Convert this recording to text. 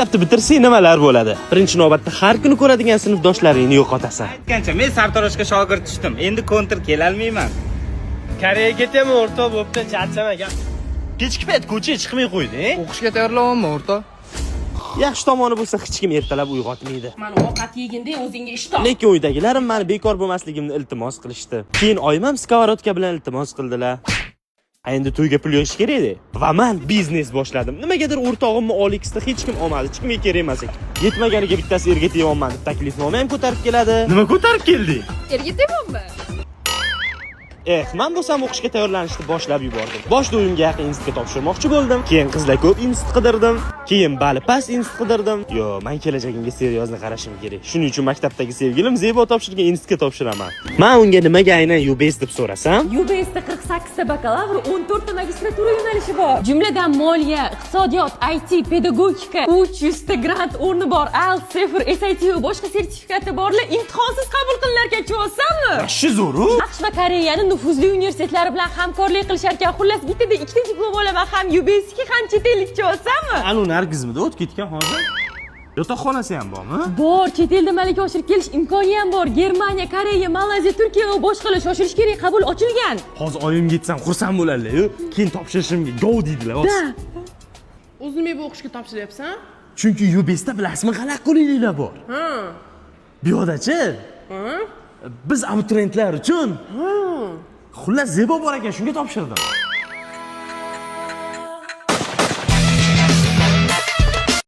Maktabni bitirsang nimalar bo'ladi? Birinchi navbatda har kuni ko'radigan sinfdoshlaringni yo'qotasan. Aytgancha, men sartaroshga shogird tushdim. Endi kontr kelolmayman. Koreyaga ketaman, o'rtoq, bo'pti, charchama gap. Kechki payt ko'chaga chiqmay qo'yding. O'qishga tayyorlayapman, o'rtoq. Yaxshi tomoni bo'lsa, hech kim ertalab uyg'otmaydi. Mana, ovqat yeginda o'zingga ish top. Lekin uydagilarim mani bekor bo'lmasligimni iltimos qilishdi. Keyin oyim ham сковородка bilan iltimos qildilar. A endi to'yga pul yig'ish kerak edi. Va man biznes boshladim. Nimagadir o'rtog'imni OLXda hech kim olmadi, hech kimga kerak emas ekan. Yetmaganiga bittasi erga tegyapman deb taklifnoma ham ko'tarib keladi. Nima ko'tarib kelding? Erga temanmi? Eh, man bo'lsam o'qishga tayyorlanishni boshlab yubordim. Boshida uyimga yaqin institutga topshirmoqchi bo'ldim. Keyin qizlar ko'p institut qidirdim. Keyin bali past institut qidirdim. Yo, man kelajagimga серьёзно qarashim kerak. Shuning uchun maktabdagi sevgilim Zebo topshirgan institutga topshiraman. Man unga nimaga aynan UBS deb so'rasam, UBSda 48 ta bakalavr, 14 ta magistratura yo'nalishi bor. Jumladan moliya, iqtisodiyot, IT, pedagogika, 300 ta grant o'rni bor. IELTS, TOEFL, SAT va boshqa sertifikati borlar imtihonsiz qabul qilinar ekan, tushunyapsanmi? Shu zo'ru. AQSh va Koreyani nufuzli universitetlari bilan hamkorlik qilishar ekan. Xullas, bittada ikkita diplom olaman, ham UBSniki, ham chet ellik, tushunyapsanmi? Anu Nargizmidi o'tib ketgan hozir? Yotoqxonasi ham bormi? Bor, chet elda malaka oshirib kelish imkoni ham bor. Germaniya, Koreya, Malayziya, Turkiya va boshqalar. Shoshilish kerak, qabul ochilgan. Hozir oyimga aytsam, xursand bo'ladilar-yu. Keyin topshirishimga gov deydilar hozir. Da. O'zi nimaga bu o'qishga topshiryapsan? Chunki UBSda, bilasizmi, qanaqa qulayliklar bor. Bu yoqdachi? Biz abituriyentlar uchun. Xullas, Zebo bor ekan, shunga topshirdim.